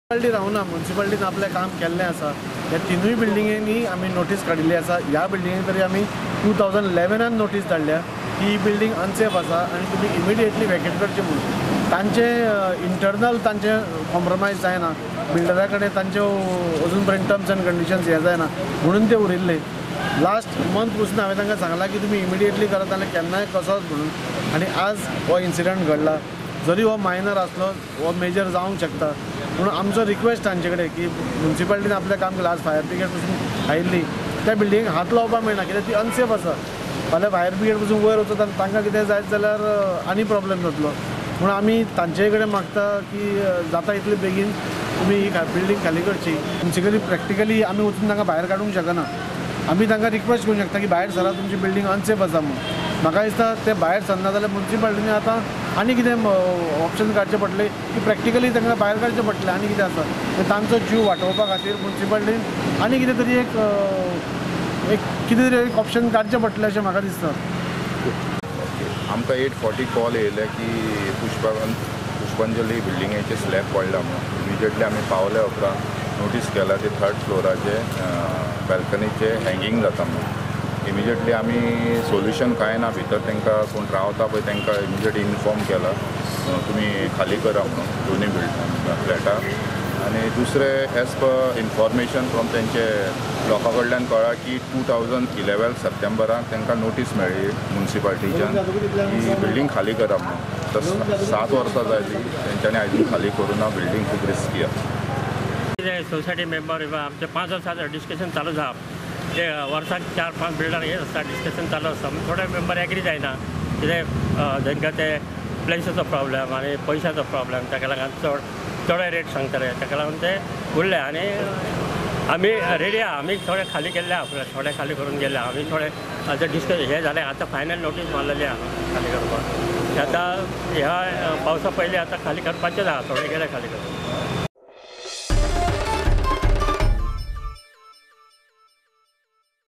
Municipality रावना, मुन्सिपालिटीन आपलें काम केल्लें आसा. ह्या तिनूय बिल्डिंगेनी आमी नोटीस काडिल्ली आसा. ह्या बिल्डिंगेक तरी आमी 2011 नोटीस धाडल्या की ही बिल्डींग अनसेफ आसा आनी तुमी इमिडिएटली वेकेट करची म्हणून. तांचे इंटरनल तांचे कॉम्प्रोमायज जायना, बिल्डरा कडेन तांच्यो अजून पर्यंत टर्म्स एंड कंडिशन्स हे जायना म्हणून ते उरिल्ले. लास्ट मंथ पसून हांवें तांकां सांगलां की तुमी इमिडिएटली करात जाल्यार केन्नाय कसोच म्हणून. आनी आज हो इन्सिडंट घडला, जरी हो मायनर आसलो हो मेजर जावंक शकता. म्हणून आमचो रिक्वेस्ट तांचे कडेन की मुन्सिपालिटीन आपलें काम केलां. आज फायर ब्रिगेड पसून आयिल्ली, त्या बिल्डिंगेक हात लावपाक मेळना कित्याक ती अनसेफ आसा. फाल्यां फायर ब्रिगेड पसून वयर वचत आनी तांकां कितें जायत जाल्यार आनी प्रॉब्लेम जातलो. म्हणून आमी तांचे कडेन मागता की जाता इतले बेगीन तुमी ही बिल्डींग खाली करची. मुन्सिपली प्रॅक्टिकली आमी वचून तांकां भायर काडूंक शकना. आमी तांकां रिक्वेस्ट करूंक शकता की भायर सरा, तुमची बिल्डींग अनसेफ आसा म्हणून. म्हाका दिसता ते भायर सरना जाल्यार मुन्सिपालिटीन आतां आनी कितें ऑप्शन काडचें पडटलें की प्रॅक्टिकली तांकां भायर काडचें पडटलें. आनी कितें आसा ते तांचो जीव वाटोवपा खातीर मुन्सिपालिटीन आनी कितें तरी एक कितें तरी एक ऑप्शन काडचें पडटलें अशें म्हाका दिसता. आमकां 8:40 कॉल येयले की पुष्पांजली बिल्डिंगेचे स्लॅब पडला म्हणून. इमिजिएटली आमी पावले उपरांत नोटीस केला ते थर्ड फ्लोराचे बॅल्कनीचे हँगींग जाता म्हणून. इमिजिएटली आमी सोल्युशन कांय ना, भितर तांकां कोण रावता पळय तांकां इमिजिएटली इन्फॉर्म केला तुमी खाली करा म्हणून दोनूय बिल्डिंग फ्लॅटां. आनी दुसरें एज पर इन्फॉर्मेशन फ्रॉम तेंचे लोकां कडल्यान कळ्ळां की 2011 सप्टेंबराक तांकां नोटीस मेळ्ळी मुन्सिपालिटीच्यान की बिल्डींग खाली करा म्हणून. तर 7 वर्सां जाली तेंच्यांनी आयजून खाली करूं ना. बिल्डींग खूब रिस्की आसा. सोसायटी मेंबर आमचे 5 वर्सां डिस्कशन चालू आसा. ते वर्साक 4-5 बिल्डर हे आसता, डिस्कशन चालू आसता. थोडे मेंबर एग्री जायना कितें तांकां ते प्लेसाचो प्रॉब्लेम आनी पयशाचो प्रॉब्लेम, ताका लागून चड चड रेट सांगताले, ताका लागून ते उरले. आनी आमी रेडी आहा, आमी थोडे खाली केल्ले आहा, थोडे खाली करून गेले आमी. थोडे आतां डिस्कस हें जालें, आतां फायनल नोटीस मारलेली आहा खाली करपाक. आतां ह्या पावसा पयलीं आतां खाली करपाचेच आहा, थोडे गेले खाली करपाक.